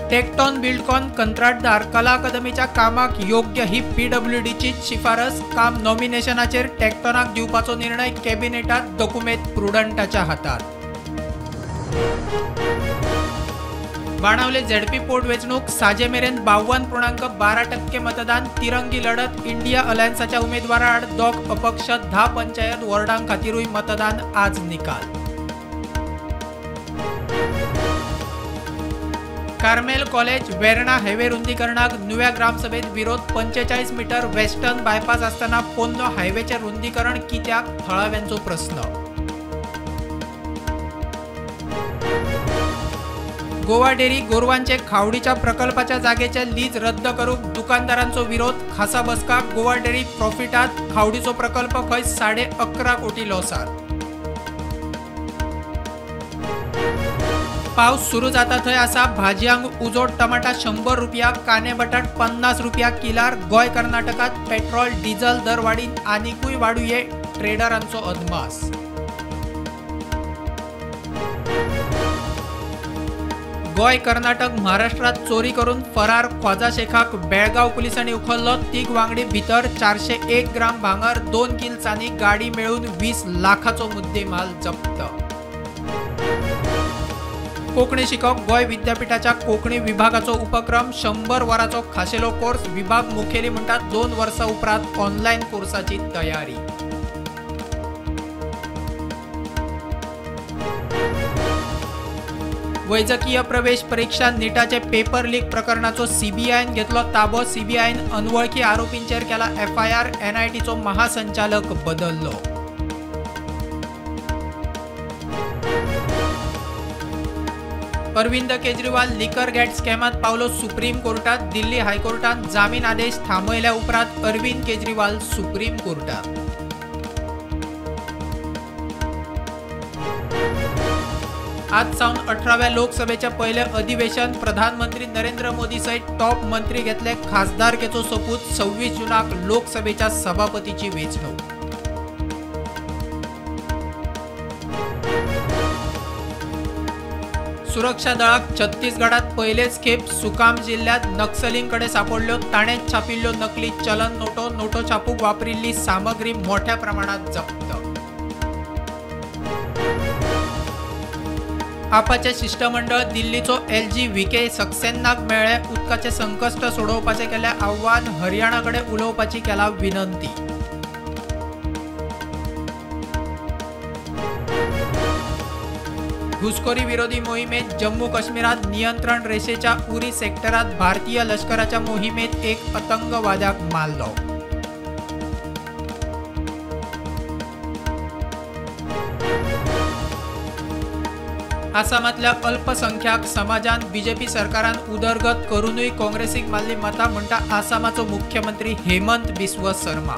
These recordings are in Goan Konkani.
टेक्टॉन बिल्डकॉन कंत्राटदार कला अकादमीच्या कामाक योग्य ही पीडब्ल्यूडीचीच शिफारस. काम नॉमिनेशनाचेर टेक्टॉनाक दिवपाचो निर्णय कॅबिनेटात दोकुमेंत प्रुडंटाच्या हातात. बाणावले झेडपी पोटवेंचणूक साजे मेरेन 52.12% मतदान. तिरंगी लढत. इंडिया अलायन्साच्या उमेदवाराआड दोग अपक्ष. 10 पंचायत वॉर्डां खातीरूय मतदान आज निकाल. कार्मेल कॉलेज वेर्णा हायवे रुंदीकरणाक नुव्या ग्रामसभेत विरोध. 45 मीटर वेस्टर्न बायपास आसतना पोन्नो हायवेचें रुंदीकरण कित्याक, थळाव्यांचो प्रस्न. गोवा डेअरी गोरवांचे खावडीच्या प्रकल्पाच्या जागेचे लीज रद्द करूंक दुकानदारांचो विरोध. खासा बसका. गोवा डेअरी प्रॉफिटात, खावडीचो प्रकल्प खंय 11.5 कोटी लॉसात. पावस सुरू जाता थंय आसा. भाजयांक उजो. टमाटा 100 रुपया, कांदे बटाट 50 रुपया किलार. गोंय कर्नाटकात पेट्रोल डिझल दरवाडीन आनिकूय वाडुये, ट्रेडरांचो अदमास. गोंय कर्नाटक महाराष्ट्रात चोरी करून फरार ख्वाजा शेखाक बेळगांव पुलिसांनी उखल्लो. 3 वांगडी भितर 401 ग्राम भांगर, 2 किल चांदी, गाडी मेळून 20 लाखाचो मुद्देमाल जप्त. कोंकणी शिकप गोंय विद्यापीठाच्या कोंकणी विभागाचो उपक्रम. 100 वरांचो खाशेलो कोर्स. विभाग मुखेली म्हणटात 2 वर्सां उपरांत ऑनलायन कोर्साची तयारी. वैजकीय प्रवेश परीक्षा नीटाचे पेपर लीक प्रकरणाचो सीबीआयन घेतलो ताबो. सीबीआयन अनवळखी आरोपींचेर केला एफआयआर. एनआयटीचो महासंचालक बदललो. अरविंद केजरीवाल लिकर गेट स्कॅमात पावलो सुप्रीम कोर्टात. दिल्ली हायकोर्टान जामीन आदेश थांबयल्या उपरांत अरविंद केजरीवाल सुप्रीम कोर्टात. आज सावन 18व्या लोकसभेचे पयलें अधिवेशन. प्रधानमंत्री नरेंद्र मोदी सयत टॉप मंत्री घेतले खासदारकेचो सोपूत. 26 जूनाक लोकसभेच्या सभापतीची वेंचणूक. सुरक्षा दळाक छत्तीसगडात पयलेच खेप सुकाम जिल्ह्यात नक्सलींकडे सापडल्यो ताणें छापिल्ल्यो नकली चलन नोटो. नोटो छापूंक वापरिल्ली सामग्री मोठ्या प्रमाणात जप्त. आपाचें शिश्टमंडळ दिल्लीचो एलजी व्हीके सक्सेनाक मेळ्ळें. उदकाचें संकश्ट सोडोवपाचें केलें आव्हान. हरियाणा कडेन उलोवपाची केला विनंती. घुसखोरी विरोधी मोहिमेत जम्मू काश्मीरात नियंत्रण रेषेच्या उरी सेक्टरात भारतीय लष्कराच्या मोहिमेत एक आतंकवाद्याक मारलो. आसामातल्या अल्पसंख्याक समाजान बीजेपी सरकारान उदरगत करूनय काँग्रेसीक मारली मतां, म्हणटा आसामाचो मुख्यमंत्री हेमंत बिस्व शर्मा.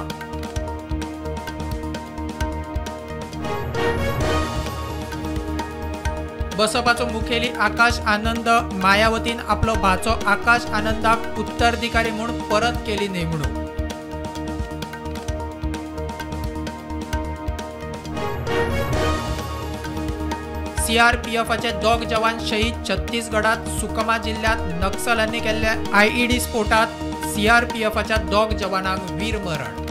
बसपाचो मुखेली आकाश आनंद मायावतीन आपलो भाचो आकाश आनंदाक उत्तराधिकारी म्हूण परत केली नेमणूक. सीआरपीएफाचे 2 जवान शहीद. छत्तीसगडात सुकमा जिल्ह्यात नक्सलांनी केल्ल्या आयईडी स्फोटात सीआरपीएफाच्या 2 जवानांक वीरमरण.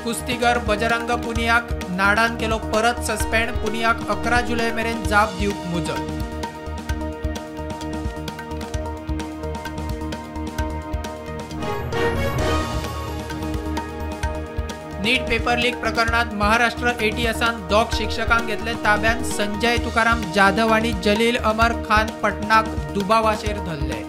कुस्तीगर बजरंग पुनियाक नाडान केलो परत सस्पेंड. पुनियाक 11 जुलय मेरेन जाप दिवंक मुजत. नीट पेपर लीक प्रकरणात महाराष्ट्र एटीएसान 2 शिक्षकांक घेतले ताब्यात. संजय तुकाराम जाधव आनी जलील अमर खान पटनाक दुबावाचेर धरले.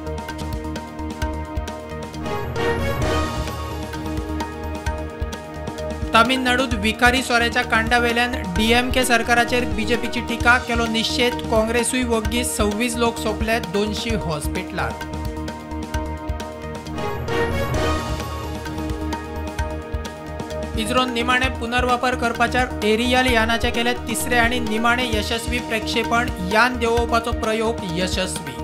तामिळनाडूत विखारी सोऱ्याच्या कांडावेल्यान डीएमके सरकाराचेर बीजेपीची टिका. केलो निशेध. काँग्रेसूय वग्गी. 26 लोक सोंपले 200 हॉस्पिटलात. इस्रोन निमाणे पुनर्वापर करपाच्या एरियल यानाचें केलें तिसरें आनी निमाणे यशस्वी प्रक्षेपण. यान देंवोवपाचो प्रयोग यशस्वी.